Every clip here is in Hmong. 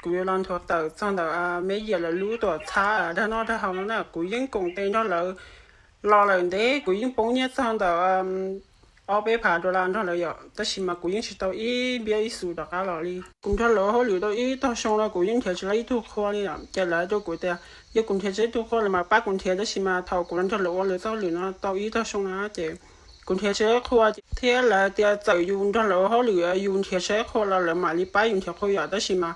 Kuv yuav los nthuav tawm txog ntawm Meb Yias lawv lub tuam txhab dag noj dag haus no na, kuv yeej koom tes nrog lawv los lawm ntev, kuv yeej poob nyiaj txog ntawm ob peb phav dollar nrog lawv yom, tab sis mas kuv yeej tsis tau ib npiab ib xus rov qab los li. Kuv nrog lawv ua hauj lwm tau ib tog xyoo no kuv yeej nrhiav tsis tau ib tug qhua li yom. Ces lawv hais rau kuv tias yog kuv nrhiav tsis tau ib tug qhua lawv mam pab kuv nrhiav, tab sis mas thaum kuv los nrog lawv ua lawv txoj hauj lwm no tau ib tog xyoo no ces kuv nrhiav tsis tau ib qhua thiab lawv tias txawm yus nrog lawv ua hauj lwm yus nrhiav tsis tau ib qhua los lawv mam li pab yus nrhiav qhua yom, tab sis mas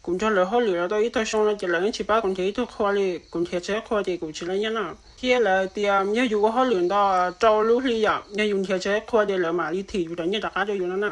kuv nrog lawv hauj lwm los tau ib tog xyoo no ces lawv yeej tsis pab kuv nrhiav ib tug qhua li, kuv nrhiav tsis tau ib qhua ces kuv tsis laj nyiaj na. Thiab lawv tias yog yus ua hauj lwm ntau rau lub hli yom, yog yus nrhiav tsis tau ib qhua ces lawv mam li thim yus cov nyiaj rov qab rau yus no na.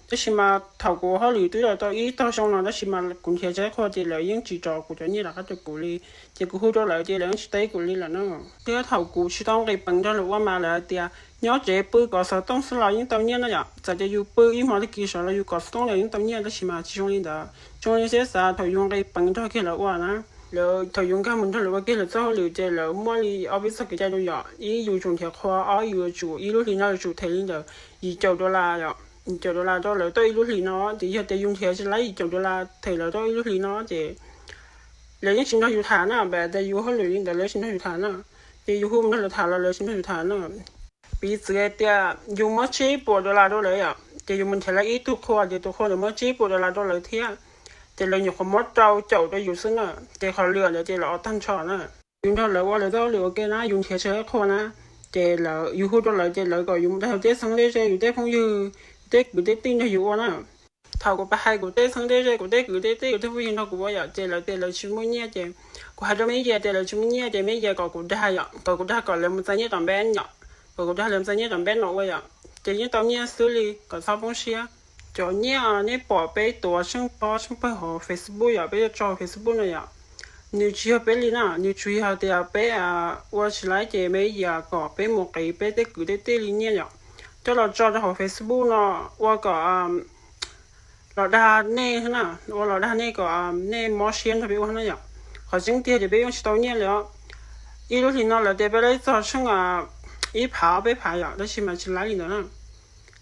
Tab sis mas thaum kuv ua hauj lwm twb los tau ib tog xyoo no tab sis mas kuv nrhiav tsis tau ib qhua ces lawv yeej tsis rov kuv cov nyiaj rov qab rau kuv li. Ces kuv hu rau lawv ces lawv yeej tsis teb kuv li lawm na. Thiab thaum kuv tsis tau nqis peev nrog lawv ua mas lawv hais tias nyob tsev pw kov xov tooj xwb los yeej tau nyiaj na yom, txawm tias yus pw ib hmo tag kis saud los yus kov xov tooj los yeej tau nyiaj, tab sis mas tsis zoo li ntawd. Zoo li siab xav thaum yus nqis peev nrog kiag lawv ua na, lawv thaum yus nkag mus nrog lawv ua kiag lawv txoj hauj lwm ces lawv muaj li ob peb txoj kev cai rau yom, ib yus tsum nrhiav qhua, ob yus tsum ib lub hlis no yus tsum them li ntawm yim caum dollar yom, yim caum dollar rau lawv tau ib lub hlis no. Ces yog tias yus nrhiav tsis laib yim caum dollar them lawv tau ib lub hlis no ces lawv yeej tsis nrog yus tham na, npaum tias yus ua hauj lwm li ntawd lawv yeej tsis nrog yus tham na. Ces yus hu mus nrog lawv tham los lawv tsis nrog yus tham na. Piv txwv hais tias yus muab tsib puas dollar rau lawv yom, ces yus mus nrhiav lawv ib tug qhua ces tus qhua ntawd muab tsib puas dollar rau lawv thiab, ces lawv nyuam qhuav muab rau caum rau yus xwb na. Ces qhov lwm ntawd ces lawv ua tag nrho na. Yus nrog lawv ua lawv txoj hauj lwm ua ke na, yus nrhiav tsis tau ib qhua na, ces lawv, yus hu rau lawv ces lawv kom yus mus dag yus tej xeeb tej ze, yus tej phooj ywg, yus tej kwv tej tij nrog yus ua na. Thaum kuv pab hais kuv tej xeeb tej ze, kuv tej kwv tej tij, kuv tej phooj ywg nrog kuv ua yom, ces lawv tias lawv tsis muaj nyiaj ces kuv hais rau Meb Yias tias lawv tsis muaj nyiaj ces Meb Yias kom kuv dag yom, kom kuv dag kom lawv mus txais nyiaj tom npeb yom, kom kuv dag lawv mus txais nyiaj tom npeb no ua yom, ces yeej tau nyiaj xwb li, kom txhob poob siab. Cov nyiaj nej pom peb tuav tsheej pob tsheej pawg hauv Facebook yom, peb yuav tso hauv Facebook no yom, nws tsis yog peb li na, nws tsuas yog tias peb ua tsis laib ces Meb Yias kom peb mus qiv peb tej kwv tej tij li nyiaj yom, coj los tso rau hauv Facebook no ua kom los dag nej na, ua los dag nej kom nej mob siab nrog peb ua na yom. Qhov tseeb tiag ces peb yeej tsis tau nyiaj li os. Ib lub hlis no lawv tias peb laib txog tsheej ib phav ob peb phav yom, tab sis mas tsis laib li ntawd na.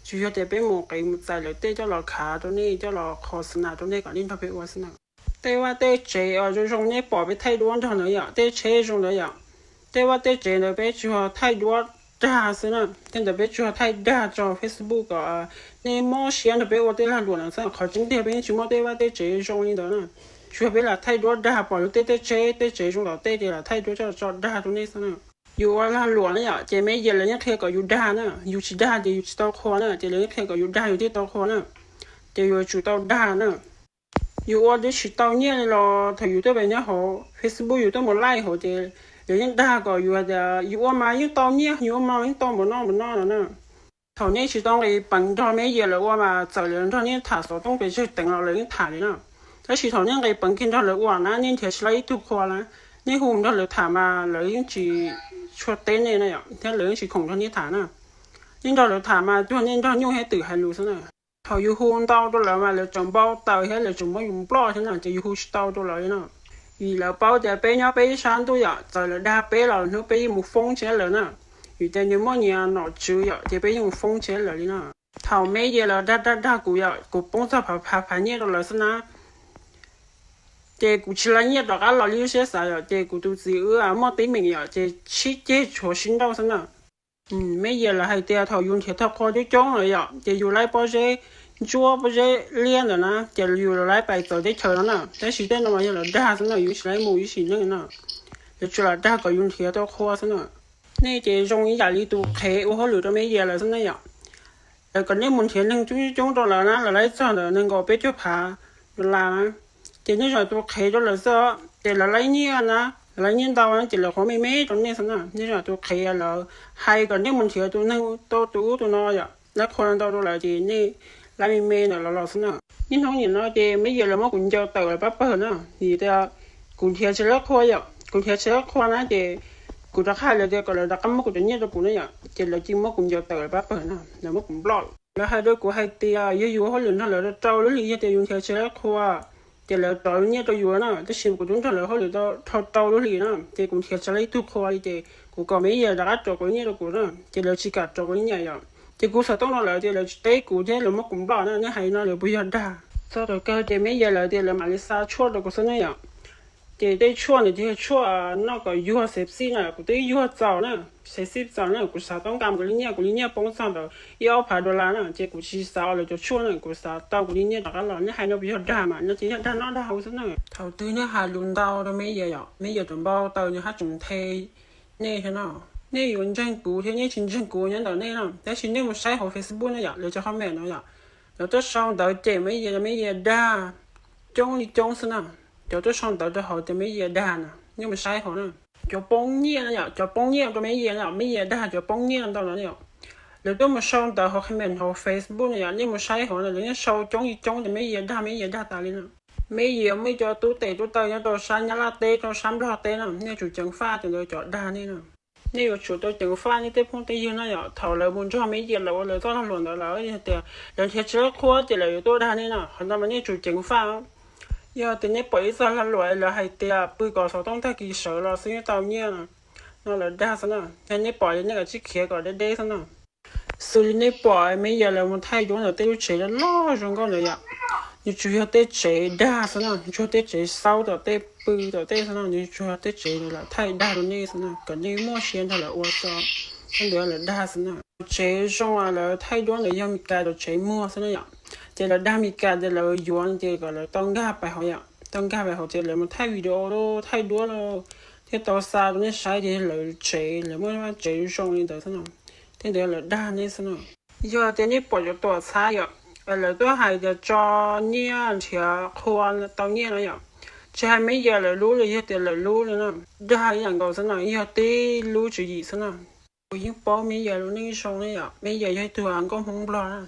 Tsuas yog tias peb mus qiv mus txais lawv tej coj los khav rau nej, coj los qhov xwb na rau nej kom nej nrog peb ua xwb na. Tej vaj tej tsev zoo zoo nej pom peb thaij duab nrog ntawd yom, tej tsheb zoo ntawd yom, tej vaj tej tsev ntawd peb tsuas thaij duab dag xwb na. Tej ntawd peb tsuas thaij dag tso Facebook kom nej mob siab nrog peb ua tej lag luam ntawd xwb. Qhov tseeb tiag peb yeej tsis muaj tej vaj tej tsev zoo li ntawd na. Tsuas yog peb lam thaij duab dag, pom lub tej tej tsheb tej tsev zoo tom tej ces lam thaij duab coj tso dag rau nej xwb na. Yus ua lag luam na yom, ces Meb Yias lawv yeej qhia kom yus dag na, yus tsis dag ces yus tsis tau qhua na, ces lawv yeej qhia kom yus dag yus thiaj tau qhua na. Ces yus yuav tsum tau dag na. Yus ua twb tsis tau nyiaj li los thaum yus tuaj pem nyob hauv Facebook yus tuaj mus laij hauv ces lawv yeej dag kom yus hais tias yus ua mas yeej tau nyiaj, yus ua mas yeej tau npaum no npaum no no na. Thaum nej tsis tau nqis peev nrog Meb Yias lawv ua mas txawm lawv nrog nej tham xov tooj pes tsawg teev los lawv yeej tham li na. Tab sis thaum nej nqis peev kiag nrog lawv ua na, nej nrhiav tsis tau ib tug qhua na, nej hu nrog lawv tham mas lawv yeej tsis tshua teb nej na yom, thiab lawv yeej tsis khoom nrog nej tham na. Nej nrog lawv tham mas cuag nej nrog nyuj thiab twm hais lus xwb na. Thaum yus hu ntau rau lawv mas lawv tseem npau taws thiab lawv tseem muab yus nploj thiab na, ces yus hu tsis tau rau lawv li na. Vim lawv paub tias peb nyob peb ib sab ntuj yom, txawm lawv dag peb los hnub peb yeej mus foob tsis lawv na. Vim tias nws muaj nyias nom tswv yom, ces peb yeej mus foob tsis lawv li na. Thaum Meb Yias lawv dag dag dag kuv yom, kuv poob txog phav phav phav nyiaj rau lawv xwb na. Ces kuv tsis laj nyiaj rov qab los li lub siab xav yom, ces kuv tus txiv wb muaj teeb meem yom, ces sib ceg tshuav sib nrauj xwb na. Meb Yias lawv hais tias thaum yus nrhiav tau qhua coob coob lawm yom, ces yus laib pob zeb ntsuab pob zeb liab ntawd na, ces yus laib pais txawv teb chaws no na. Tab sis tej no mas yog lawv dag xwb na, yus tsis laib mus ib sim neej na. Lawv tsuas lam dag kom yus nrhiav tau qhua xwb na. Nej ces zoo ib yam li tus qhev ua hauj lwm rau Meb Yias lawv xwb na yom. Lawv kom nej mus nrhiav neeg coob coob rau lawv na, lawv laib txog ntawm nees nkaum peb caug phav dollar na, ces nej zoo tus qhev rau lawv xwb. Ces lawv laib nyiaj na, lawv laib nyiaj ntau na, ces lawv qhuav me me rau nej xwb na. Nej zoo tus qhev, lawv hais kom nej mus nrhiav tus neeg tau tus ub tus no yom, laib qhua ntau rau lawv ces nej laib me me ntawm lawv los xwb na. Niaj hnub nim no ces Meb Yias lawv muab kuv ncaws tawm lawv pab pawg na, vim tias kuv nrhiav tsis laib qhua yom, kuv nrhiav tsis laib qhua na ces kuv rov qab hais lawv tias kom lawv rov qab muab kuv cov nyiaj rau kuv na yom, ces lawv cia muab kuv ncaws tawm lawv pab pawg na, lawv muab kuv nploj. Lawv hais rau kuv hais tias yog yus ua hauj lwm nrog lawv rau rau lub hlis, yog tias yus nrhiav tsis laib qhua ces lawv rov nyiaj rau yus na, tab sis kuv twb nrog lawv hauj lwm tau dhau rau lub hlis na, ces kuv nrhiav tsis laib ib tug qhua li ces kuv kom Meb Yias rov qab rov kuv nyiaj rau kuv na, ces lawv tsis kam rov kuv nyiaj yom. Ces kuv xav tau no lawv tias lawv tsis teb kuv thiab lawv muab kuv nploj na, nej hais no lawv puas yog dag? Tau thaum kawg ces Meb Yias lawv tias lawv mam li xa tshuaj rau kuv xwb ne yom. Ces tej tshuaj ntawd ces yog tshuaj noj kom yuag sepsis na, kuv twb yuag txaus na, sepsis txaus na, kuv xav tau nqa mus kuv li nyiaj, kuv li nyiaj poob txog ntawd ib ob phav dollar na, ces kuv tsis xav ua lawv cov tshuaj na, kuv xav tau kuv li nyiaj rov qab los. Nej hais no puas yog dag mas? No ces yog dag noj dag haus xwb na. Thaum twg nej hais lus ntau rau Meb Yias yom, Meb Yias tseem npau taws nws haj tseem nthe nej thiab no. Nej yuav ntseeg kuv thiab nej tsis ntseeg kuv nyob ntawm nej no, tab sis nej mus saib hauv Facebook no yom, lawv cov comment no yom, lawv tuaj sau ntawv cem Meb Yias, Meb Yias dag coob li coob xwb na. Cov tuaj sau ntawv rau hauv tias Meb Yias dag na, nej mus saib hauv na. Cov poob nyiaj no yom, cov poob nyiaj rau Meb Yias no, Meb Yias dag cov poob nyiaj ntau no yom. Lawv tuaj mus sau ntawv hauv comment hauv Facebook no yom, nej mus saib hauv na, lawv yeej sau coob li coob tias Meb Yias dag, Meb Yias dag tas li no. Meb Yias muaj ib co tub tes tub taw nyob rau sab Nyab Laj teb, rau sab Nplog teb no, nej tsum ceev faj cov ntawd cov dag nej no. Nej yuav tsum tau ceev faj nej tej phooj tej ywg no yom. Thaum lawv mus nrog Meb Yias lawv ua lawv txoj lag luam ntawd lawm, yog tias lawv nrhiav tsis tau qhua ces lawv yuav tuaj dag nej no. Qhov ntawd mas nej tsum ceev faj. Yog tias nej pom ib txoj lag luam lawv hais tias pw kom xov tooj tag kis sawv los xwb yeej tau nyiaj no, lawv dag xwb na. Yog nej pom li nej kav tsij khiav kom deb deb xwb na. Xws li nej pom Meb Yias lawv mus thaij duab ntawm tej lub tsev loj loj zoo nkauj ntawd yom, nws tsuas yog tej tsev dag xwb na, nws tsuas yog tej tsev xaub tom tej pw tom tej xwb no, nws tsuas yog tej tsev lawv lam thaij dag rau nej xwb na, kom nej muaj siab nrog lawv ua tso. Tej ntawd lawv dag xwb na. Tsev zoo lawv thaij duab ntawd yog Mes Kas cov tsev muag xwb na yom. Ces lawv dag Mes Kas ces lawv yuav ces kom lawv tau nkag pais hauv yom, tau nkag pais hauv ces lawv mus thaij video los thaij duab los thiaj tau xa rau nej saib tias lawv tsev, lawv muaj vaj tsev zoo li ntawd xwb no. Tej ntawd lawv dag nej xwb no. Yog tias nej pom cov tuam txhab yom, lawv tuaj hais tias tso nyiaj nrhiav qhua tau nyiaj no yom, tsis hais Meb Yias lawv lub li, yog tias lawv lub li no, dag ib yam nkaus xwb no, yog tib lub tswv yim xwb no. Kuv yeej paub Meb Yias lub neej zoo ne yom, Meb Yias yog ib tug nkauj Hmoob Nplog na,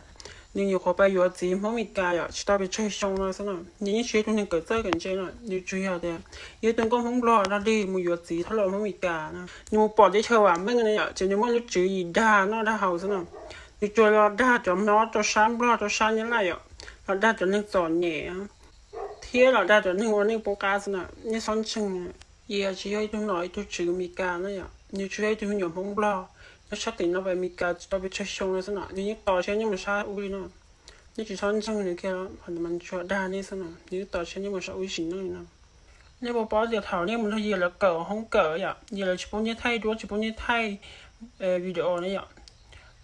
nws nyuam qhuav pais yuav txiv Hmoob Mes Kas yom, tsis tau pes tsawg xyoo no xwb no, nws yeej tsis yog ib tug neeg kawm txawj kawm ntse no, nws tsuas yog tias yog ib tug nkauj Hmoob Nplog dog dig mus yuav txiv thauj los Hmoob Mes Kas no. Nws mus pom teb chaws vam meej na yom, ces nws muaj lub tswv yim dag noj dag haus xwb no. Nws tsuas los dag cov hmoob rau sab Nplog rau sab Nyab Laj yom, los dag cov neeg txom nyem thiab los dag cov neeg ua neej poob qab xwb na. Nej txhob ntseeg, Yias tsis yog ib tug nom ib tug tswv Mes Kas na yom, nws tsuas yog ib tug me nyuam Hmoob Nplog nyob sab tim no pem Mes Kas tsis tau pes tsawg xyoo no xwb no, nws yeej tos siab nyob mus sab ub li no. Nej tsis txhob ntseeg nws kiag, qhov ntawd mas nws tsuas dag nej xwb no, nws yeej tos siab nyob mus sab ub sim neej li no. Nej puas paub tias thaum nej mus nrog Yias lawv kawm hoob kawm yom, Yias lawv tsis pub nej thaij duab, tsis pub nej thaij video na yom.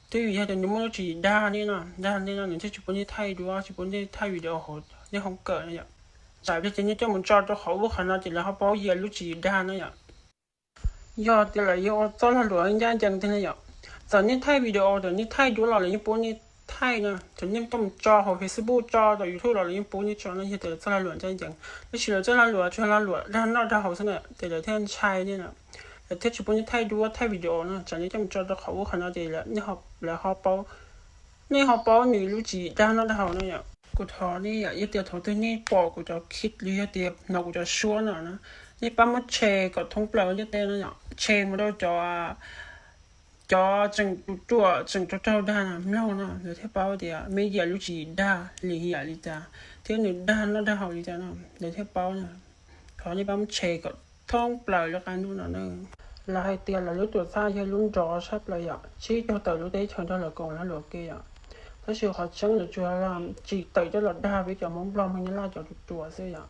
Twb vim yog tias nws muaj lub tswv yim dag nej no, dag nej no nws thiaj tsis pub nej thaij duab, tsis pub nej thaij video hauv nej hoob kawm na yom. Tsam tias nej coj mus tso rau qhov ub qhov no ces lawv ho paub Yias lub tswv yim dag na yom. Yog tias lawv yuav ua txoj lag luam ncaj ncees tiag na yom, txawm nej thaij video, txawm nej thaij duab los lawv yeej pub nej thaij na, txawm nej coj mus tso hauv Facebook, tso rau YouTube los lawv yeej pub nej tso no, yog tias lawv txoj lag luam ncaj ncees. Tab sis lawv txoj lag luam tsuas lag luam dag noj dag haus xwb na, ces lawv thiaj ntshai nej na, lawv thiaj tsis pub nej thaij duab thaij video no. Tsam nej coj mus tso rau qhov ub qhov no ces lawv ho paub, nej ho paub nws lub tswv yim dag noj dag haus no yom. Kuv thov nej yom, yog tias thaum twg nej pom kuv cov clip los yog tias hnov kuv cov suab no na, nej pab muab share kom thoob plaws ntiaj teb no yom, share mus rau cov, cov tseem ruam ruam tseem raug raug dag mloog no, lawv thiaj paub tias Meb Yias lub tswv yim dag li yam li cas, thiab nws dag noj dag haus li cas no, lawv thiaj paub na. Thov nej pab muab share kom thoob plaws lub qab ntuj no na. Lawv hais tias lawv lub tuam txhab yog lub nrov tshaj plaws yom, tsib caug tawm lub teb chaws nrog lawv koom lag luam ke yom. Tab sis qhov tseeb lawv tsuas tsim tawm coj los dag peb cov Hmoob Nplog Hmoob Nyab Laj cov ruam ruam xwb yom.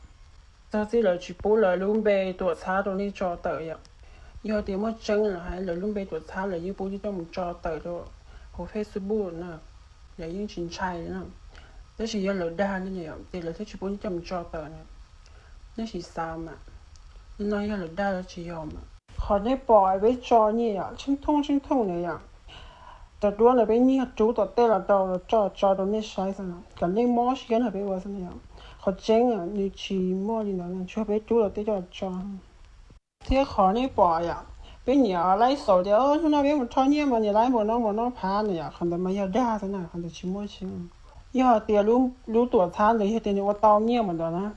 Txog txij lawv tsis pub lawv lub npe tuam txhab rau nej tso tawm yom. Yog tias muaj tseeb lawv hais lawv lub npe tuam txhab lawv yeej pub nej coj mus tso tawm rau hauv Facebook na, lawv yeej tsis ntshai li na. Tab sis yog lawv dag nej ces lawv thiaj tsis pub nej coj mus tso tawm na. Nej sim xav mas, li no yog lawv dag los tsis yog mas. Qhov nej pom peb tso nyiaj yom, tsheej thooj tsheej thooj na yom, cov duab ntawd peb nyiag rub tom tej los rau los tso tso rau nej saib xwb na, kom nej mob siab nrog peb ua xwb na yom. Qhov tseeb nws tsis muaj li ntawd, tsuas peb rub tom tej coj los tso. Thiab qhov nej pom yom, peb nyiam laib xaus tias hnub no peb mus rho nyiaj mas nyiam laib npaum no npaum no phav na yom, qhov ntawd mas yog dag xwb na, qhov ntawd tsis muaj tseeb. Yog tias lub tuam txhab ntawd yog tias nws ua tau nyiaj npaum ntawd na,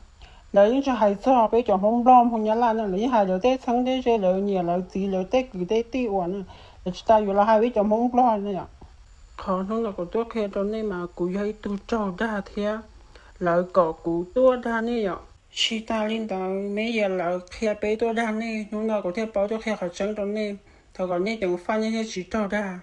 lawv yeej tsis hais txog peb cov Hmoob Nplog Hmoob Nyab Laj na, lawv yeej hais lawv tej txheeb tej ze, lawv nyiam lawv txiv lawv tej kwv tej tij uas na, lawv tsis tas yuav los hais peb cov Hmoob Nplog na yom. Qhov hnub no kuv tuaj qhia rau nej mas kuv yog ib tug raug dag thiab lawv kom kuv tuaj dag nej yom. Tsis tas li ntawd, Meb Yias lawv qhia peb tuaj dag nej, hnub no kuv thiaj paub tuaj qhia qhov tseeb rau nej, thov kom nej ceev faj nej thiaj tsis raug dag.